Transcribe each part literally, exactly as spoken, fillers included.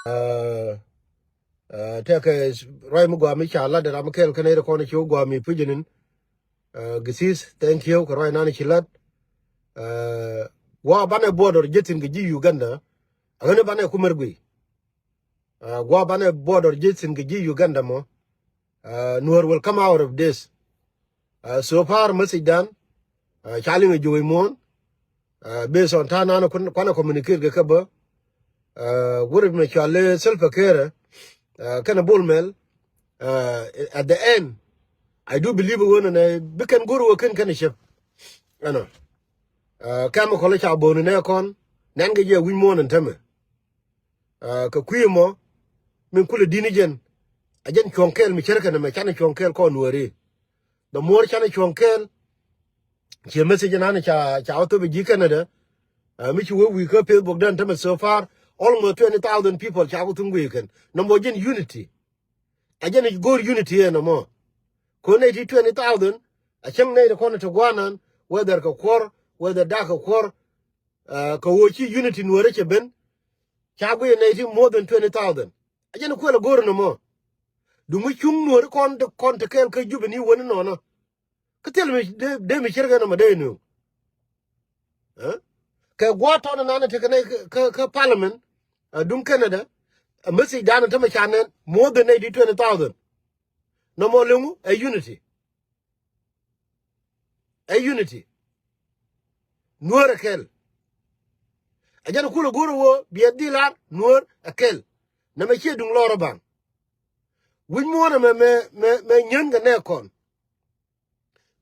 Ɛ, ɛ, tɛkɛ ruac mi gɔaa mi ca lat ram mi kɛl kä nɛy ti kɔn ci wä gɔaa mi puc inin. Ɛ, githith, thank you kɛ ruac nan ci lat. Ɛ, gua banɛ border ji̱ thi̱n kɛ ji̱ Uganda. Aɣäni banɛ kumär guiy. Ɛ, gua banɛ border ji̱ thi̱n kɛ ji̱ Uganda mɔ. Ɛ, Nuer will come out of this. Ɛ, so far message dan, ɛ, ca liŋ ɛ ji̱ wec muɔ̱ɔ̱n. Ɛ, based on ta̱a̱ nan kuanɛ communicate kɛ kä bä. Ɛ, wurɛ mi cɔal i̱ Salva Kiir, ɛ, kɛnɛ Bol Mel. Ɛ, at the end, I do believe ɣöö nɛnɛ bi kɛn go̱r ɣöö kɛn kɛn cep. Ɛnɔ. Ɛ, chemical ca bo̱o̱ni nɛ kɔn nɛn kɛ jɛ wi̱c muɔ̱ɔ̱n ɛn tämɛ. Ɛ, kɛ kui̱ mɔ min kulɛ di̱t ni jɛn. Ɛ jɛn cuɔ̱ŋ kɛɛl mi cär kɛn ɛmɛ canɛ cuɔ̱ŋ kɛɛl kɔn Nuääri. The more canɛ cuɔ̱ŋ kɛɛl. Ciɛ message nan ca, ca wä thop ɛ ji̱ Canada. Ɛ, mi ci wee wi̱i̱ kä Facebook dan tämɛ so far, almost twenty thousand people ca wä thuŋ gui̱i̱ kɛn. Nɔmɔ jɛn unity. Ɛ jɛn i̱ go̱o̱r unity ɛ nɔmɔ. Ko̱n nɛy ti twenty thousand, a cäŋ nɛy ti kɔn ti gua̱a̱r nan, whether kɛ kuɔr, whether dak kɛ kuɔr, ɛ, kɛ ɣöö ci unity Nuäärä cɛ ben, ca guiy nɛy ti more than twenty thousand. A jɛn kuɛl a go̱o̱r nɔmɔ. Duŋ mi cuŋ Nuäärä kɔn ti, kɔn ti kɛɛl kä Jubɛ ni wen inɔnɔ. Kä thil mi dee, dee mi cir kɛ nɔmɔ dee inööŋ. Ɛ? Kɛ gua̱a̱r tɔn inan ti kɛ nɛy kä, kä, kä parliament, ɛ, duŋ Canada, ɛ, message dan tämɛ ca nɛn, more than nɛy ti twenty thousand. Nɔmɔ liŋu ɛ unity. Ɛ unity. Nuäär ɛ kɛl. Ɛ jɛn kulɛ go̱r ɛ ɣöö biɛ dhil lar Nuäär ɛ kɛl. Nɛmɛ ciɛ duŋ lɔr ɛ baŋ. Wi̱c muɔ̱ɔ̱n ɛmɛ mɛ, mɛ, mɛ nyän kɛ nɛ kɔn.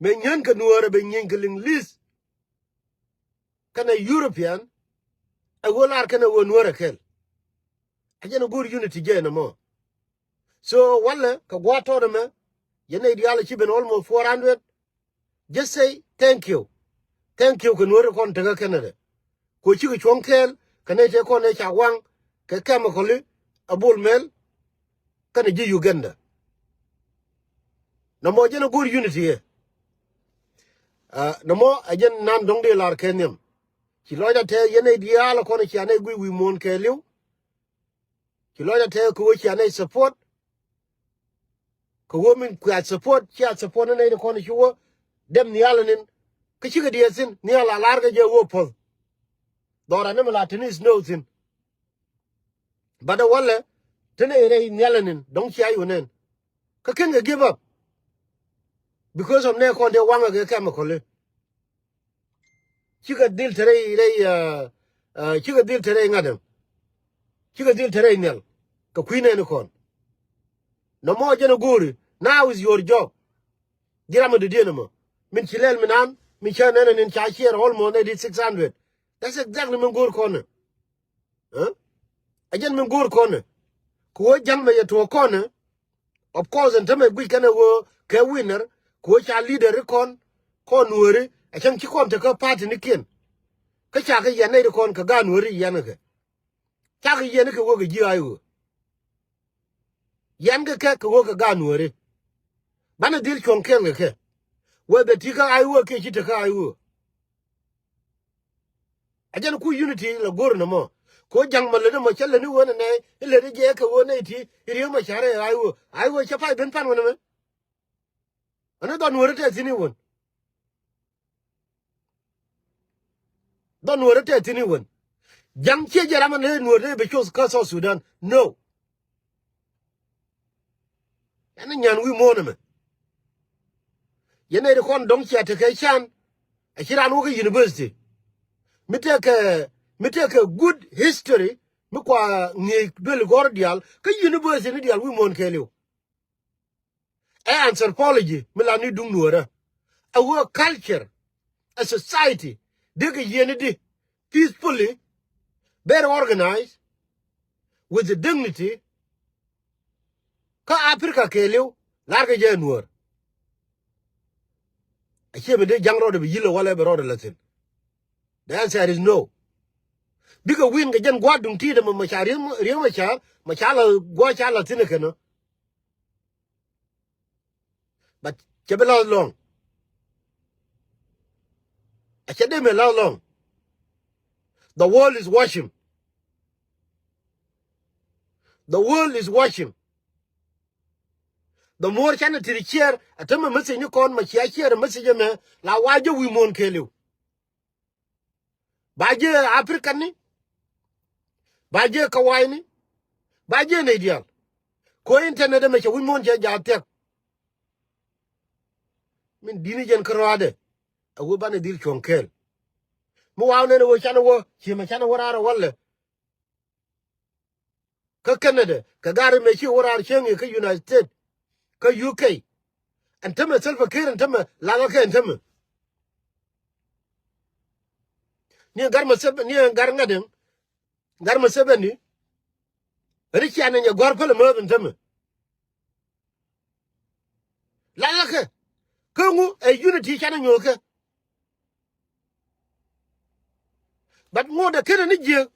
Mɛ nyän kɛ Nuäär ɛ bɛ nyieeny kɛ liŋ li̱th. Kɛnɛ European, ɛ ɣöö lar kɛnɛ ɣöö Nuäär ɛ kɛl. A jɛn a go̱o̱r unity jɛ nɔmɔ. So walɛ kɛ gua̱a̱th tɔt ɛmɛ, yɛn nɛy diaal a ci ben almost four hundred. Just say thank you. Thank you kɛ Nuäär kɔn tekä Canada. Kɛ ɣöö cikɛ cuɔ̱ŋ kɛɛl kɛ nɛy tëë kɔn ëë ca waŋ kɛ chemical i̱ a Bol Mel kɛnɛ ji̱ Uganda. Nɔmɔ jɛn a go̱o̱r unity ɛ. Ɛ, nɔmɔ a jɛn nan dɔ̱ŋ dee lar kɛ nhiam. Ci lɔcdä tɛth yɛn nɛy diaal kɔn cia nɛy guic wi̱i̱ muɔ̱ɔ̱n kɛɛliw. Ci lɔcdä tɛth kɛ ɣöö cia nɛy support. Kɛ ɣöö min kuɛ a support, cia support ni nɛy ti kɔn ci wä dɛm nhial inin. Kä cikɛ diɛɛth thi̱n, nhial a lar kɛ jɛ ɣöö puɔ̱th. Dhɔra ni mi la te ni snow thi̱n. But ɛ walɛ, te nɛy rɛy nhial inin, dɔ̱ŋ cia yun nɛn. Kä ken kɛ give up. Because of nɛ kɔn dee waŋɛ kɛ chemical i̱. Cikɛ dhil te rɛy, rɛy, ɛ, ɛ, cikɛ dhil te rɛy ŋa̱t ɛm. Cikɛ dhil te rɛy nhial. Kɛ kui̱ nɛɛni kɔn. Nɔmɔ jɛn a go̱o̱ri. Now is your job. Ji̱ ram mi dɔ̱diɛn ɛmɔ. Min ci lɛl mi nan, min cä nɛn ɛn in ca share almost nɛy ti six hundred. That's exactly min go̱o̱r kɔn ɛ. Ɛ? A jɛn min go̱o̱r kɔn ɛ. Kɛ ɣöö ja̱ŋ mɛ yɛ tuɔɔk kɔn ɛ. Of course, ɛn tämɛ guic kɛn ɛ ɣöö kɛ winner, kɛ ɣöö ca leader i̱ kɔn, kɔn Nuääri, a cäŋ ci kɔn tekä party nikiɛn. Kä ca kɛ yiɛn nɛy ti kɔn kɛ gaat Nuääri yiɛn kɛ. Ca kɛ yiɛn kɛ ɣöö kɛ ji̱ ay ɣöö. Yiɛn kɛ kɛ kɛ ɣöö kɛ gaat Nuääri. Banɛ dhil cuɔ̱ŋ kɛɛl kɛ kɛ. Whether ti kä ay ɣöö kiɛ ci tekä ay ɣöö. A jɛn ku unity la go̱r nɔmɔ. Ko ja̱ŋ ma lät ɛmɔ cä lät ni wen ɛnɛ, i̱ lät i̱ jɛ kɛ wen nɛy ti i̱ Riek Machar ɛ ay wen. Ay wen cä pay ben pan wen ɛmɛ. Ɛn i̱ dhɔn Nuäär ɛ tɛth thi̱n i̱ wen. Dhɔn Nuäär ɛ tɛth thi̱n i̱ wen. Ja̱ŋ ciɛ jɛ ram ɛn i̱ Nuäär ɛ bɛ coth kä South Sudan. No. Ɛn nyan wi̱i̱ muɔ̱ɔ̱n ɛmɛ. Yɛn nɛy ti kɔn dɔ̱ŋ cia tekɛ can. A ci raan wä kä university. Mi tekɛ, mi tekɛ good history. Mi kua ŋi̱i̱c duel gɔ̱r diaal. Kä university ni diaal wi̱i̱ muɔ̱ɔ̱n kɛɛliw. Ɛ anthropology mi la ni duŋ Nuäärä. A wä culture. A society. Dee kɛ yieen ni di. Peacefully. Very organized. With the dignity. Kä Africa kɛɛliw, lar kɛ jɛ Nuäär. A ciɛ mi dee ja̱ŋ rɔɔdɛ bi yi̱l ɛ walɛ bɛ rɔɔdɛ lɛ thi̱n. The answer is no. Bikɛ win kɛ jɛn gua̱a̱r duŋ ti̱i̱t ɛmɔ ma ca Riek, Riek Machar, ma ca la gua̱a̱r ca la thi̱n ɛ kɛn ɔ. But cɛ bi last long. A cɛ dee mi last long. The world is watching. The world is watching. The more canɛ ti ri ciɛɛr, ɛ tämɛ message ni kɔn ma cia ciɛɛr message ɛmɛ la wa jɛ wi̱i̱ muɔ̱ɔ̱n kɛɛliw. Ba jiɛ African ni, ba jiɛ Kawai ni, ba jiɛ nɛy diaal. Ko internet ɛmɛ cɛ wi̱c muɔ̱ɔ̱n cɛ jaat thiak. Min di̱t ni jɛn kä rɔaadɛ a wee banɛ dhil cuɔ̱ŋ kɛɛl. Mi waw nɛn a wee canɛ wä ciemɛ canɛ wä raar a walɛ. Kä Canada, kä gari mɛ ci wä raar cieŋ i̱ kä United States, kä U K. Ɛn tämɛ Salva Kiir ɛn tämɛ lakä kɛ ɛn tämɛ. Ni ɛn gar mɛ sɛp ni ɛn gar ŋa̱t ɛn gar mɛ sɛp ɛn ni. Ɛn ni cian ɛn jɛ gɔ̱r pälɛ määth ɛn tämɛ. Lakä kɛ kä ŋu ɛ unity canɛ nyuɔ̱th kɛ. But ŋot ɛ kenɛ ni jiɛ.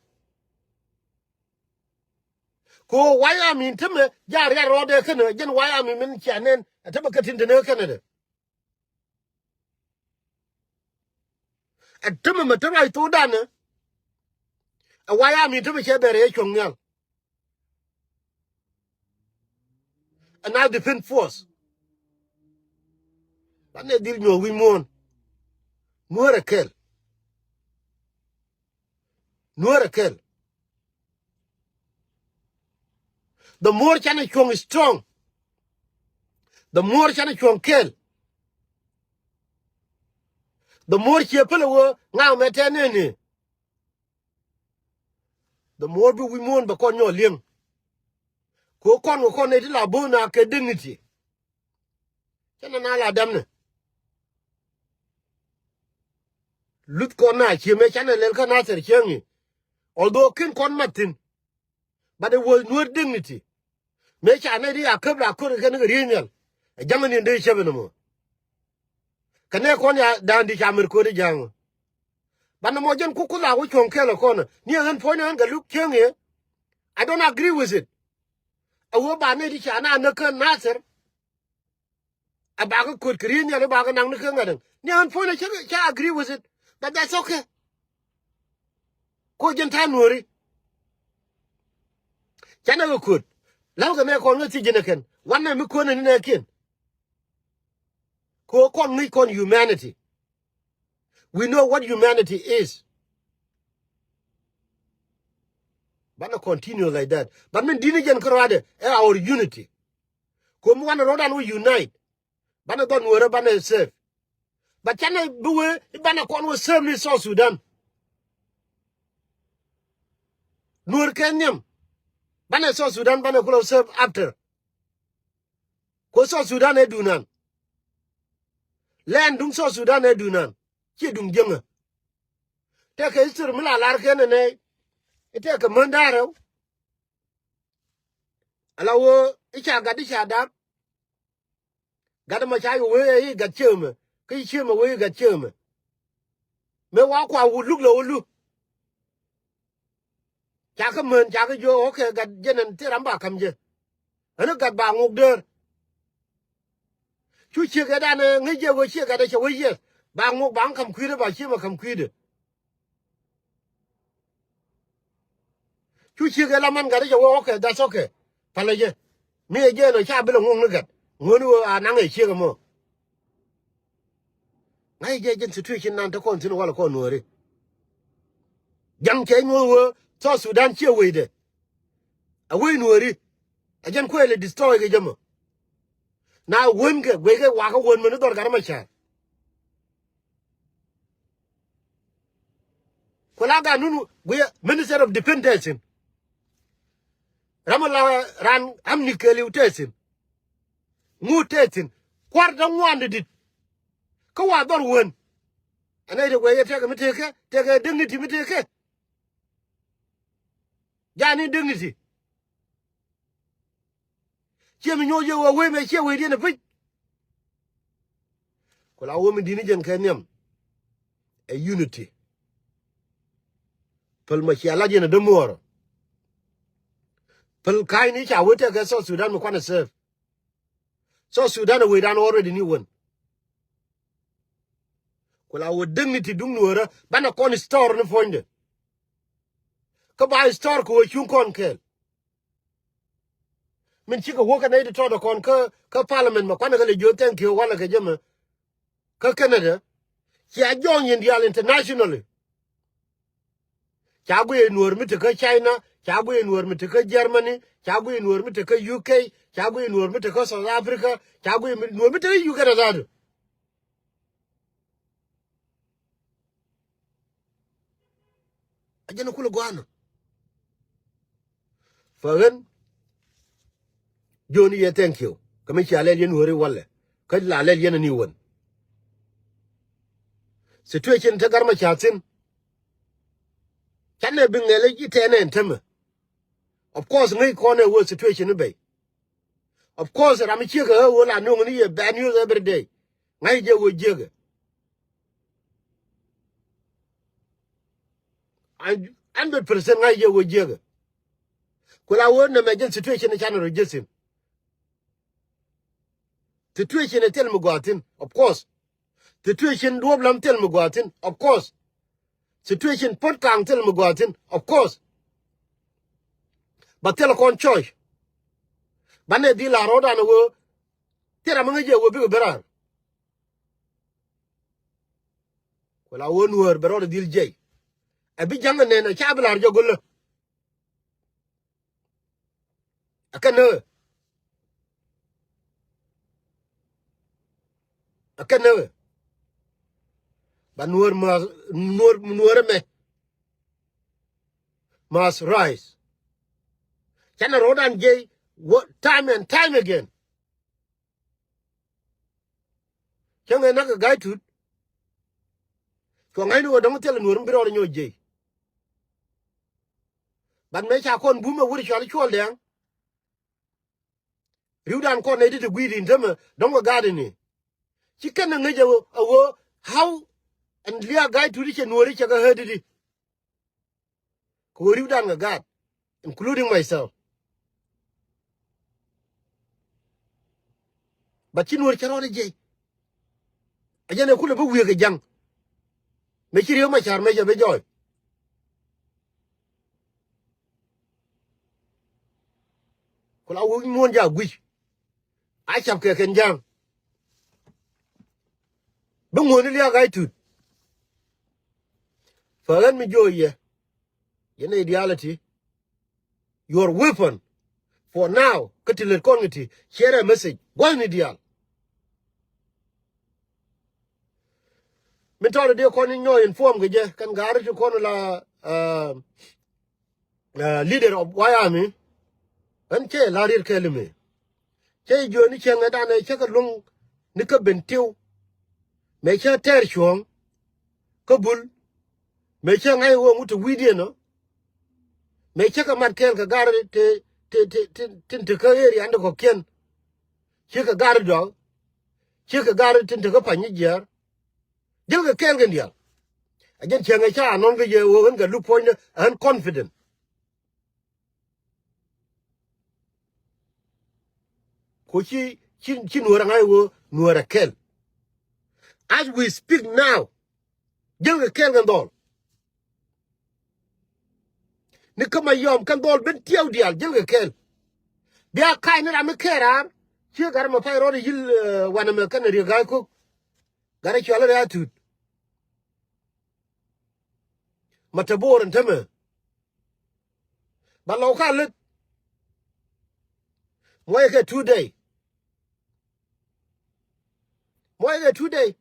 Ko wayami tämɛ ja riat rɔɔdɛ känɛ jɛn wayami min cia nɛn ɛ tämɛ kä tin tɛnɛ känɛ dɛ. Ɛ tämɛ mɛ te ruac thokdanɛ. Ɛ wayami tämɛ cɛ bɛr ɛ cuɔ̱ŋ nhial. Ɛ na defend force. Banɛ dhil nyuɔ̱th wi̱c muɔ̱ɔ̱n. Nuäär ɛ kɛl. Nuäär ɛ kɛl. The more canɛ cuɔ̱ŋ strong. The more canɛ cuɔ̱ŋ kɛl. The more ciɛ pälɛ wee ŋa̱a̱ mɛ tɛn nɛni. The more bi wi̱i̱ muɔ̱ɔ̱n bɛ kɔn nyɔk li̱eŋ. Ko kɔn kɛ kɔn nɛy ti la bo̱o̱n a kɛ dignity. Canɛ na la dämnɛ. Luth kɔn na cie mëë canɛ lɛl kä Nasir cieŋ i̱. Although ken kɔn mat thi̱n. But it was Nuer dignity. Mëë ca nɛy di a käp la ko̱r kɛn kɛ riey nhial. Ɛ ja̱ŋ ni dee cäp ɛn ɛmɔ. Kɛ nɛ kɔn ya da̱a̱n di ca mɛr ko̱r di ja̱ŋ. But nɔmɔ jɛn kuk kuth a wä cuɔ̱ŋ kɛɛl ɛ kɔn. Ni ɛ ɣän puɔ̱ny ni ɣän kɛ luk cieŋ i̱. I don't agree with it. A wä ba nɛy di ca na näk kä Nasir. A bakɛ ko̱t kɛ ri̱i̱n nhial i̱ bakɛ naŋ ni kä ŋa̱t ɛn. Ni ɣän puɔ̱ny ɛ cä, cä agree with it. But that's okay. Ko jɛn ta̱a̱ Nuääri. Canɛ kɛ ko̱t. La̱w kɛ mɛ kɔn ŋäth thiec jɛn ɛ kɛn. Wanɛ mi ko̱n ɛn ni nɛ kiɛn. Ko kɔn ŋi̱i̱c kɔn humanity. We know what humanity is. Banɛ continue like that. But min di̱t ni jɛn kä ruaadɛ ɛ our unity. Ko mi wanɛ ro̱dan wä unite. Banɛ dhɔn Nuäärä banɛ save. But canɛ bi wee i̱ banɛ kɔn wä save ni South Sudan. Nuäär kɛ nhiam. Banɛ South Sudan banɛ kulɛ save after. Ko South Sudan ɛ dunan. Lɛn duŋ South Sudan ɛ dunan. Ciɛ duŋ jiäŋä. Tɛkɛ history mi la lar kɛn ɛnɛ. I̱ tɛkɛ män da̱rɛ. Ala wä i̱ ca gat i̱ ca dak. Gat ma ca yɛ wee i̱ gat ciemɛ. Kä i̱ ciemɛ wee i̱ gat ciemɛ. Mëë wa kua wut luk lɛ wä lu. Ca kä män ca kä jiök, okay, gat jɛn ɛn thil ram ba ka̱m jɛ. Ɛn gat ba ŋuk däär. Cu ciek ɛ dan ɛ ŋäc jɛ wee ciek gat ɛ cɛ wee yieth. Ba ŋuk ba ŋ ka̱m kui̱dɛ ba ciemɛ ka̱m kui̱dɛ. Cu ciek ɛ la man gat i̱ cɛ wee, okay, that's okay. Palɛ jɛ. Mi ɛ jɛ ɛn ɔ ca bi lɛ ŋuɔ̱k ni gat. Ŋuɔ̱ni wee a naŋ ɛ ciek ɛmɔ. Ŋa̱c jɛ jɛn situation nan te kɔn thi̱n walɛ kɔn Nuääri. Ja̱ŋ cɛ nyuɔ̱th wee South Sudan ciɛ wecdɛ. A wec Nuääri. A jɛn kuɛɛli destroy kɛ jɛ mɔ. Na wän kɛ gueckɛ wakä wän mɛn i̱ dhɔr gat ma ca̱r. Ku la ganun guiyɛ Minister of Defense tɛthin. Ram la ran amni kɛɛliw tɛthin. Ŋut tɛthin. Kuar däŋ ŋuan di dit. Kä wa dhɔr wän. Ɛn nɛy ti guiyɛ tɛkɛ mi tëëkɛ, tɛkɛ dignity mi tëëkɛ. Jani dignity. Ciɛ mi nyuɔ̱th yɛ wee wee mɛ ciɛ wee diɛn ɛ pi̱c. Ku la wee mi di̱t ni jɛn kɛ nhiam. Ɛ unity. Päl ma cia lat yɛn ɛ dämuɔɔrä. Päl ka̱ny ni ca wee tɛkɛ South Sudan mi kuanɛ save. South Sudan ɛ wecdan already ni wän. Ku la wee dignity duŋ Nuäärä banɛ kɔn store ni puɔ̱nydɛ. Kä ba store kɛ wee cuŋ kɔn kɛɛl. Min cikɛ wä kɛ nɛy ti tɔt ɛ kɔn kä, kä parliament mɛ kuanɛ kɛ lɛ jiö thank you wanɛ kɛ jɛ mɛ. Kä Canada cia jɔɔny yɛn diaal internationally. Ca guiy nuɔɔr mi te kä China, ca guiy nuɔɔr mi te kä Germany, ca guiy nuɔɔr mi te kä U K, ca guiy nuɔɔr mi te kä South Africa, ca guiy mi, nuɔɔr mi te kä Uganda dhadu. A jɛn kulɛ gua̱a̱n. Fä ɣän Joni yɛ thank you. Kä mi cia lɛl yɛn wääri walɛ kä la lɛl yɛn ani wän. Situation te Gat Macar thi̱n. Canɛ bi ŋɛl i̱ tɛnɛ ɛn tämɛ. Of course ŋäc kɔn ɛ wä situation i̱ bɛy. Of course ram mi ciek ɛ wä la nuŋ ni yɛ bad news every day. Ŋa̱c jɛ wä jiäkɛ. Hundred percent ŋa̱c jɛ wä jiäkɛ. Ku la wä nɛmɛ jɛn situation i̱ canɛ rɔ jiäk thi̱n. Situation ɛ thil mi gɔaa thi̱n, of course. Situation duɔ̱ɔ̱p lam thil mi gɔaa thi̱n, of course. Situation Puɔ̱t Kaŋ thil mi gɔaa thi̱n, of course. Ba thil kɔn choice. Banɛ dhil a rɔɔdan a wee thil ram mi ŋäc jɛ wee bikɛ ben raar. Ku la wee nuäär bɛ rɔɔdɛ dhil jiɛc. Ɛ bi ja̱ŋ ɛ nɛn ɛ ca bi la̱r jɛ go̱lä. Ɛ kɛn nɛ wee. Ɛ kɛn nɛ wee. Ba nuäär ma nuäär nuäär ɛmɛ must rise. Canɛ rɔɔdan jiɛc wä time and time again. Cäŋ ɛ nak kɛ Ga̱a̱c Tut. Cuɔ ŋa̱cni wä dɔ̱ŋ thilɛ nuɔ̱r mi bi rɔɔdɛ nyɔk jiɛc. But mëë ca kɔn bum ɛ wur cual cuɔl dɛŋ. Ri̱wdan kɔn nɛy ti ti gui̱i̱r in tämɛ dɔ̱ŋ kɛ gaat ini. Ci kɛn ɛ ŋäc ɛ wä, ɛ wä how ɛn lia̱a̱ Ga̱a̱c Tut i̱ cɛ nuɔ̱ɔ̱ri cɛ kɛ ɣäät i̱di. Kɛ wä ri̱wdan kɛ gaat, including myself. But ci nuɔ̱ɔ̱r cɛ rɔɔdɛ jiɛc. Ɛ jɛn ɛ kulɛ bi wi̱i̱ kɛ ja̱ŋ. Mëë ci Riek Macar mëë cɛ bi jɔɔc. Ku la wä muɔ̱ɔ̱n jaak gui̱c. A cap kɛ kɛn ja̱a̱ŋ. Bi ŋuɔ̱ɔ̱ni lia̱a̱ Ga̱a̱c Tut. Fä ɣän mi jiöö yɛ. Yɛn ɛ ideology. Your weapon for now. Kä ti lät kɔn kɛ ti share a message gua̱thni diaal. Min tɔɔt dee kɔn in nyɔɔ inform kɛ jɛ kɛn gaari ti kɔn la, uh, uh, leader of White Army. Ɣän cɛ la riet kɛɛl mi. Cä jiöni cäŋɛ danɛ cä kɛ luŋ ni kä Bentiu. Mëë cä tɛɛr cuɔ̱ɔ̱ŋ kä Bul. Mëë cä ŋa̱c ɣöö ŋut ti wi̱i̱diɛn ɔ. Mëë cä kɛ mat kɛɛl kɛ gar ti, ti, ti, ti, tin te kä area ni kɔ̱kiɛn. Ci kɛ gar dɔ̱k. Ci kɛ gar tin te kä Pany jiɛɛr. Jälkɛ kɛɛl kɛn diaal. A jɛn cäŋɛ ca anɔ̱n kä jɛ ɣöö ɣän kɛ luk puɔ̱nydä ɣän confident. Ku ci, ci, ci nuɔ̱ɔ̱r ɛ ŋa̱c ɣöö nuɔ̱ɔ̱r ɛ kɛl. As we speak now, jälkɛ kɛl kɛn dhɔl. Ni kä Mayɔm kɛn dhɔl ben tiɛw diaal jälkɛ kɛl. Bia ka̱c ni ram mi kɛɛr raar. Ciɛ gat ɛmɛ pay rɔɔdɛ yi̱l, eh, wanɛ mɛ kɛn Riek Ga̱a̱c Kok. Gat ɛ cual Riek Tut. Ma te bo̱o̱r ɛn tämɛ. Ba lɔw ka lät. Muɔc kɛ two day. Muɔc kɛ two day.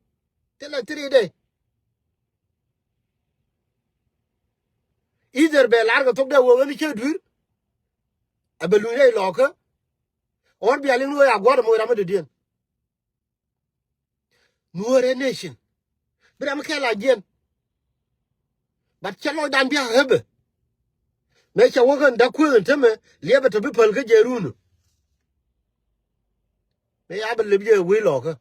Thilɛ three day. Either bɛ lar kɛ thok dee wee ɣän cä dui̱r. A bɛ luny rɛy lɔɔkä. Or bia liŋ ni wee a gua̱r moc ram mi dɔ̱diɛn. Nuɔ̱ɔ̱rɛ nation. Bi ram kɛl a jiɛn. But cɛ lɔcdan bia ɣäbɛ. Mëë cɛ wäk ɣän da̱k kuëëth ɛn tämɛ liɛpɛ tɔ bi päl kä jɛ run. Mëë ya bɛ lep jɛ wec lɔkä.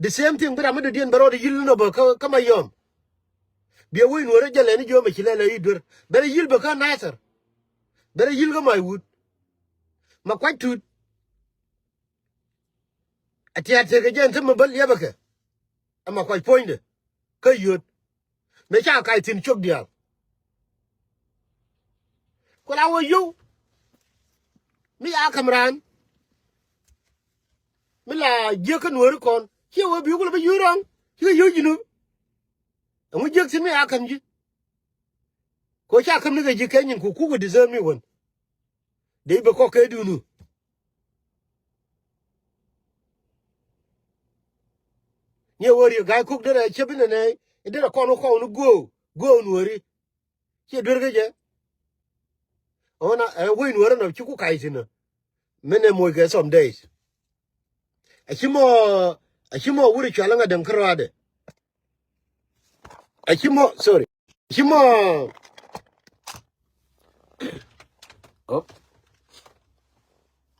The same thing bi ram mi dɔ̱diɛn bɛ rɔɔdɛ yi̱l ni nɔ bä kä, kä Mayɔm. Biɛ wec nuɔ̱ɔ̱rɛ jɛ lɛni jiömɛ ci lɛlɛ i̱ duer. Bɛ rɛ yi̱l bä kä Nathɛr. Bɛ rɛ yi̱l kä Maiwut. Ma kuac Tut. A tia̱a̱t tekɛ jɛ ɛn tämɛ bä liɛpɛ kɛ. Ɛmɛ kuac puɔ̱nydɛ kä yio̱t. Mëë ca kac thi̱n ciök diaal. Ku la wä yio̱w. Mi a ka̱m raan. Mi la jiäk kä Nuääri kɔn. Ciɛ wee bi kulɛ bi yio̱o̱ rɔ̱ŋ. Cikɛ yio̱o̱ Jinub. Ɛŋu jiäk thi̱n mi a käm ji̱. Ko ca käm ni kɛ ji̱ kɛ nyin ku kukɛ deserve mi wän. Dee bɛ kɔk kɛ duni. Ni ɛ wä riek ga̱a̱c kok derɛ cäp inɛ nɛ. Derɛ kɔn wä kɔn ni go̱o̱. Go̱o̱ Nuääri. Ciɛ duer kä jɛ. Ɣän ɛ wec Nuäärä nɔ ci ku kac thi̱n ɔ. Min ɛ moc kɛ some days. Aci mɔ, aci mɔ wuri cual ŋa däŋ kärɔadɛ. Aci mɔ, sorry. Aci mɔ. Oh.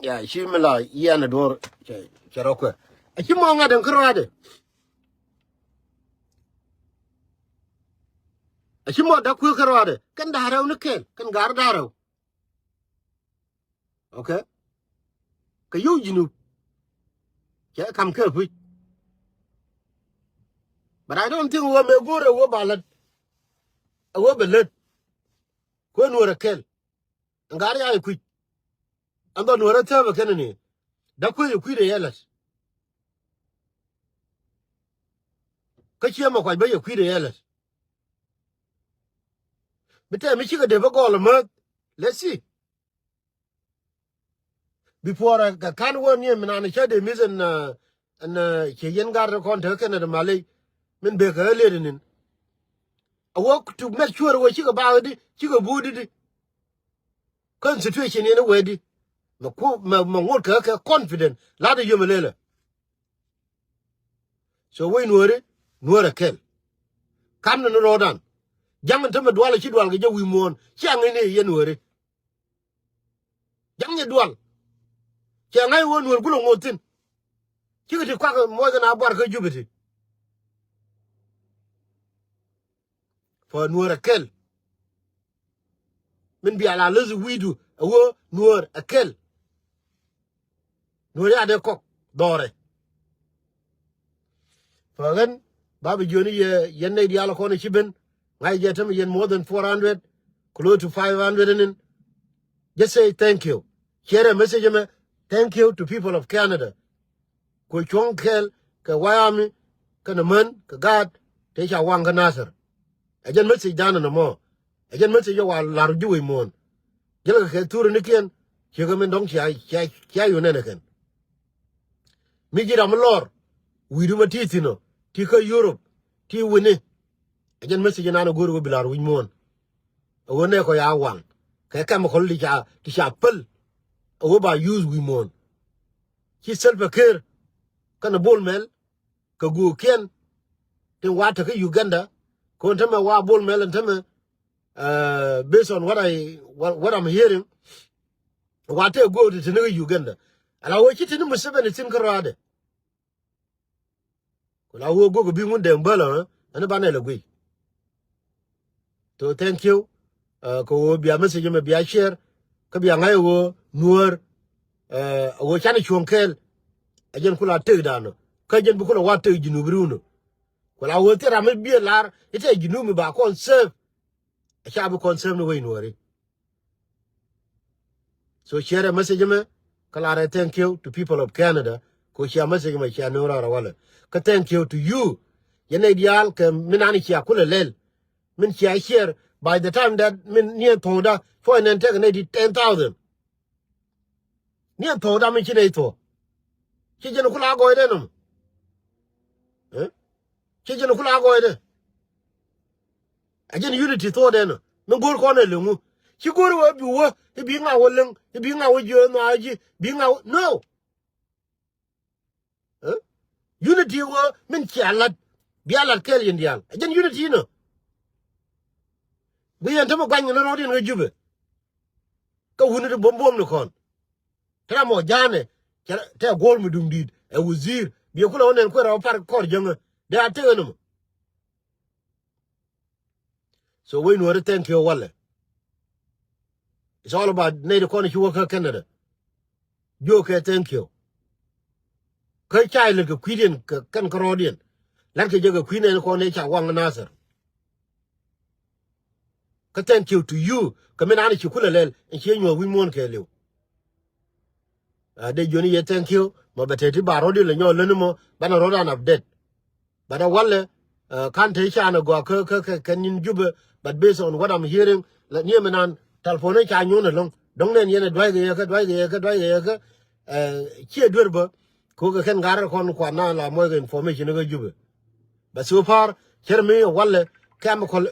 Ya, ci mi la yian a duɔr. Cɛ, cɛ rɔ kuɛ. Aci mɔ ŋa däŋ kärɔadɛ. Aci mɔ dak kui̱ kärɔadɛ. Kɛn da̱rɛw ni kɛl. Kɛn gar da̱rɛw. Okay? Kɛ yio̱w Jinub. Cɛ kam kɛ puc. But I don't think wä mɛ go̱o̱r ɛ wä ba lät. Ɛ wä bɛ lät. Kuɛ Nuäär ɛ kɛl. Ɛn gar ya ɛ kui̱. Ɛn dhɔ Nuäär ɛ thääpɛ kɛn ni. Da kui̱ ɛ kui̱ de yɛ lät. Kä ciɛ mɛ kuac bä yɛ kui̱ de yɛ lät. Bi tɛm mi cikɛ dee bä gɔl ɛ määth. Let's see. Before ɛ kɛ ka̱n wä ni min an cä dee miss ɛn, ɛn, ciɛ yɛn gat kɔn te kɛn ɛ maley. Min bek kɛ ɣä liet inin. A wä to make sure wä cikɛ baak di, cikɛ buut di di. Kɔn situation in wee di. Mɛ ku, mɛ, mɛ ŋot kɛ kɛ confident. Lat ɛ yom ɛ lelɛ. So wec Nuääri, Nuäär ɛ kɛl. Kam ni ni rɔɔdan. Ja̱ŋ in tämɛ dual ɛ ci dual kɛ jɛ wi̱i̱ muɔ̱ɔ̱n. Ciaŋ in i̱ yɛ Nuääri. Ja̱ŋ nyɛ dual. Cɛ ŋa̱c wä Nuäär gulɛ ŋoth thi̱n. Cikɛ ti kuak muɔth in a buar kä Jubɛ ti. Fa Nuäär ɛ kɛl. Min bia la läth wi̱i̱du ɛ wä Nuäär ɛ kɛl. Nuäär ya dee kɔk dhɔrɛ. Fa ɣän ba bi jiöni yɛ yɛn nɛy diaal kɔn ci ben. Ŋa̱c jɛ tämɛ yɛn more than four hundred, close to five hundred inin. Just say thank you. Share a message mɛ, thank you to people of Canada. Ku cuɔ̱ŋ kɛɛl kɛ Wyoming kɛnɛ män kɛ gaat te ca waŋ kä Nasir. Ɛ jɛn message dan ɛn ɛmɔ. Ɛ jɛn message ɛ wa lar ji̱ wec muɔ̱ɔ̱n. Jälkɛ kɛ thurinikiɛn ciekɛ min dɔ̱ŋ cia, cia, cia yun ɛn ɛ kɛn. Mi ji̱ ram mi lɔr wi̱i̱du ma ti thi̱n ɔ, ti kä Europe, ti wi̱ni. Ɛ jɛn message nan ɛ go̱o̱r wä bi lar wi̱c muɔ̱ɔ̱n. Ɛ wä nɛ kɔ ya waŋ kɛ chemical ti ca, ti ca päl. Ɛ wä ba use wi̱i̱ muɔ̱ɔ̱n. Ci Salva Kiir kɛnɛ Bol Mel kɛ guukiɛn tin wa tekä Uganda. Kɔn tämɛ wa Bol Mel ɛn tämɛ, uh, based on what I, what, what I'm hearing. Wa te guuk ti tini kä Uganda. Ala wä ci tini Museveni thin kä rɔadɛ. Ku la wä guuk bi ŋun dɛŋ bälä, ɛn banɛ lɛ guic. So thank you. Uh, kɛ wä bia message mɛ bia share. Kä bia ŋa̱c wä Nuäär. Uh, wä canɛ cuɔ̱ŋ kɛɛl. Ɛ jɛn kula tek danɔ. Kä jɛn bi kula wa tek Jinub riwni. Ku la wä thil ram mi biɛ lar itɛ Jinub mi ba kɔn serve. Ɛ ca bi kɔn serve ni wec Nuääri. So share a message mɛ kä lar ɛ thank you to people of Canada. Ko share message mɛ share ni rɔrɔ walɛ. Kä thank you to you. Yɛn nɛy diaal kɛ min ani cia kulɛ lɛl. Min cia share by the time that min niɛ thokda cuɔ nɛn tek nɛy di ten thousand. Niɛ thokda min ci nɛy thok. Ci jɛn kula gɔɔydɛ nɔmɔ. Eh? Ci jɛn kula gɔɔydɛ. A jɛn unity thokdɛ nɔ. Min go̱o̱r kɔn ɛ leŋu. Ci go̱o̱r wä bi wä ibi ŋa wä leŋ, ibi ŋa wä jiö nɔ a ji̱, bi ŋa wä, no. Eh? Unity wä min cia lat. Bia lat kɛɛl yɛn diaal. A jɛn unity nɔ. Bi yɛn tämɛ guany ni rɔɔdiɛn kä Jubɛ. Kä wuni ti buɔ̱m buɔ̱m ni kɔn. Te ram mɔ ja̱a̱nɛ, cɛ tɛ guɔ̱ɔ̱r mi duŋ di̱i̱t ɛ wazir. Biɛ kulɛ wä nɛn kuɛ rɛw par kɔr jäŋä. Dee a tekɛ ni mɔ. So wec Nuääri thank you walɛ. It's all about nɛy ti kɔn ci wä kä Canada. Jiökɛ thank you. Kä ca ilät kɛ kui̱diɛn kɛ kɛn kärɔɔdiɛn. La̱tkɛ jɛ kɛ kui̱ nɛn kɔn ëë ca waŋ Nasir. Kä thank you to you. Kä min an ci kulɛ lɛl ɛn ciɛ nyuɔ̱th wi̱c muɔ̱ɔ̱n kɛɛliw. A dee jiöni yɛ thank you. Mɔ bɛ te ti ba rɔ̱diɛn lɛ nyɔk lätni mɔ banɛ rɔ̱dan update. But a walɛ, uh, ka̱n te canɛ gɔaa kä kä kä kɛ nyin Jubɛ, but based on what I'm hearing, la niɛ mi nan telephone ca nyuɔ̱n ɛlɔ̱ŋ. Dɔ̱ŋ nɛn yɛn ɛ dua̱c kɛ yɛ kä dua̱c kɛ yɛ kä dua̱c kɛ yɛ kä, uh, ciɛ duer bä. Kɛ ɣöö kɛ kɛn gar kɔn kuan na la muɔc kɛ information kä Jubɛ. But so far cär mi walɛ chemical.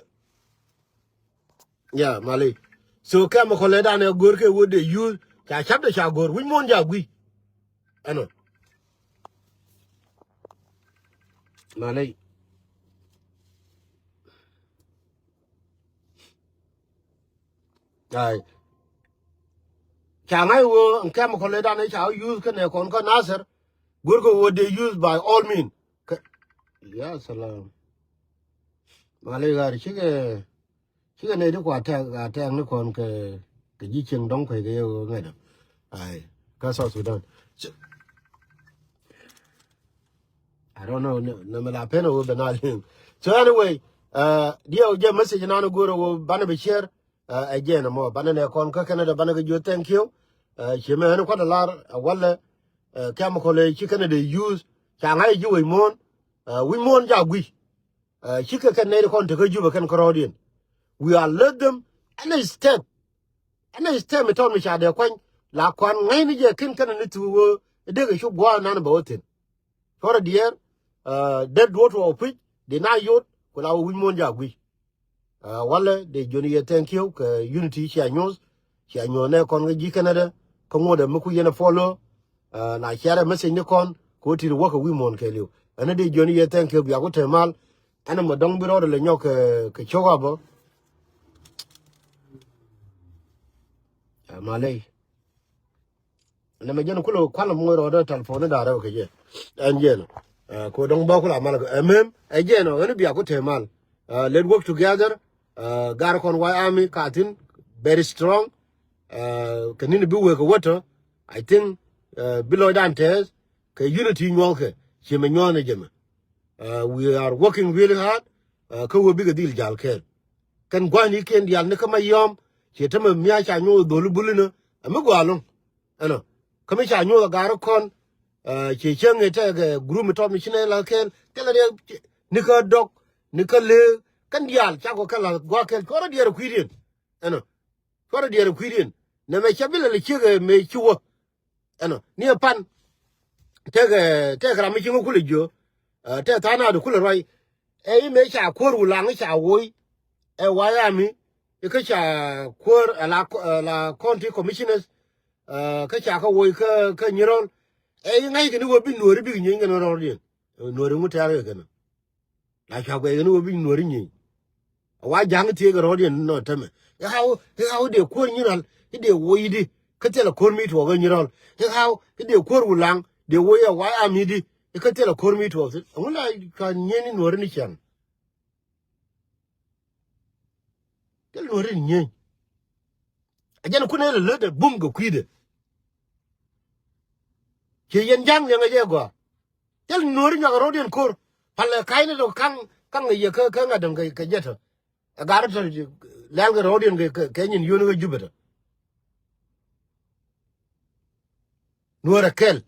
Yeah, mali. So chemical ɛ danɛ go̱r kɛ wä dee use ca cap dee ca go̱r wi̱c muɔ̱n ja gui. Ɛnɔ. Mali. Ai. Ca ŋa̱c wä chemical ɛ danɛ ca use kɛ nɛ kɔn kä Nasir. Go̱r kɛ wä dee use by all mean. Kä, ya salam. Mali ɣa̱r cikɛ, cikɛ nɛy ti kua tɛk, a tɛk ni kɔn kɛ, kɛ ji̱ cieŋ dɔ̱ŋ kuec kɛ yɛ ɣöö ŋɛt ɔ. Ai, kä South Sudan. So, I don't know, nɛ, nɛ mi la pen ɣöö ben a liŋ. So anyway, uh, diɛ wä jɛ message nan go̱r ɣöö banɛ bi share, uh, ɛ jɛn ɛmɔ, banɛ nɛ kɔn kä Canada, banɛ kɛ jiö thank you. Uh, ci mɛ ɛn kuat ɛ lar, uh, walɛ, uh, chemical ɛ ci Canada use, ca ŋa̱c ji̱ wec muɔ̱ɔ̱n, uh, wi̱c muɔ̱ɔ̱n ja gui. Uh, cikɛ kɛn nɛy ti kɔn tekä Jubɛ kɛn kärɔɔdiɛn. We are let them any step. Any step mi tɔt mi ca dee kuany la kuan ŋäcni jɛ kin kɛn ni thuk ɣöö dee kɛ cuk gua̱a̱r nan bɛ wä thi̱n. Cuɔrɛ diɛɛr, uh, det duɔ̱ɔ̱t wä pi̱c di na yot ku la wä wi̱c muɔ̱ɔ̱n ja gui. Uh, walɛ dee jiöni yɛ thank you kɛ unity cia nyuɔ̱th. Cia nyuɔ̱th nɛ kɔn kä ji̱ Canada kä ŋuɔ̱t ɛ mi ku yɛn ɛ follow. Uh, la share message ni kɔn kɛ wä tit wäkɛ wi̱i̱ muɔ̱ɔ̱n kɛɛliw. Ɛn ɛ dee jiöni yɛ thank you bia ku te mal. Ɛn ɛ mɔ dɔ̱ŋ bi rɔɔdɛ lɛ nyɔk kɛ, kɛ cok abä. Uh, maley. Nɛ mɛ jɛn kulɛ kualɛ moc rɔɔdɛ telephone ni da̱rɛ kɛ jɛ. Ɛn jɛn. Uh, ko dɔ̱ŋ bä kulɛ mal kɛ ɛmɛm ɛ jɛn ɔ ɛn bia ku te mal. Uh, let work together. Uh, gar kɔn White Army ka thi̱n very strong. Uh, kɛ ni̱n bi wek kɛ wätɔ, I think, uh, bi lɔcdan tɛɛth kɛ unity nyuɔ̱thkɛ ciɛ mɛ nyuɔ̱thni jɛ mɛ. Uh, we are working really hard. Uh, kä wee bikɛ dhil jal kɛɛl. Kɛn gua̱thnikiɛn diaal ni kä Mayɔm ciɛ tämɛ mia̱a̱ ca nyuɔ̱th dholi buli ni ɛ mi gɔaa lo̱ŋ. Ɛnɔ kä mi ca nyuɔ̱th a gar kɔn. Uh, ciɛ cäŋ ɛ tɛkɛ group mi tɔt mi ci nɛ la kɛɛl thilɛ riɛk ni kä dɔk ni kä leek kɛn diaal cakɔ kɛ la gua̱a̱th kɛɛl cuɔrɛ diɛɛr kui̱diɛn. Ɛnɔ cuɔrɛ diɛɛr kui̱diɛn. Nɛ mɛ cɛ bi lɛ lɛ ciek ɛ mëë ci wä. Ɛnɔ ni ɛ pan. Tɛkɛ, tɛkɛ ram mi ci ŋä kulɛ jiö. Uh, tɛk tha̱a̱ŋ naat kulɛ ruac. Ɛ i̱ mëë ca kuäär Wulaŋ i̱ ca woc. Ɛ White Army i̱ kä ca kuäär ɛ la, ɛ la county commissioners. Uh, kä ca kä woc kä, kä Nyirɔl. Ɛ i̱ ŋa̱ckɛ ni wä bi Nuɔ̱ɔ̱ri bikɛ nyieeny kɛn rɔɔdiɛn. Nuɔ̱ɔ̱ri ŋu tɛ̈r kɛ kɛn. La cua guɛc kɛn wä bi Nuɔ̱ɔ̱ri nyieeny. A wa ja̱ŋ thiee kɛ rɔɔdiɛn nɔ tämɛ. I̱ how, i̱ how dee kuäär Nyirɔl i̱ dee woc i̱di kä thilɛ ko̱r mi tuɔɔk ɛ Nyirɔl. I̱ how i̱ dee kuäär Wulaŋ dee woc ɛ White Army i̱di i̱ kä thilɛ ko̱r mi tuɔɔk thi̱n. Ɛŋu la cua nyieeny ni Nuɔ̱ɔ̱ri ni ciaŋ. Thil Nuɔ̱ɔ̱ri ni nyieeny. A jɛn kun ɛ lɛ lät ɛ bum kɛ kui̱dɛ. Ciɛ yɛn ja̱ŋ liɛŋɛ jɛ gɔaa. Thil Nuɔ̱ɔ̱ri nyuak rɔɔdiɛn ko̱r. Palɛ ka̱cni tɔ ka̱ŋ, ka̱ŋ yɛ kä, kä ŋa̱t däŋ kɛ, kɛ jɛ tɔ. Ɛ gar tɔ lɛl kɛ rɔɔdiɛn kɛ, kɛ, kɛ nyin yio̱n kä Jubɛ tɔ. Nuɔ̱ɔ̱r ɛ kɛl.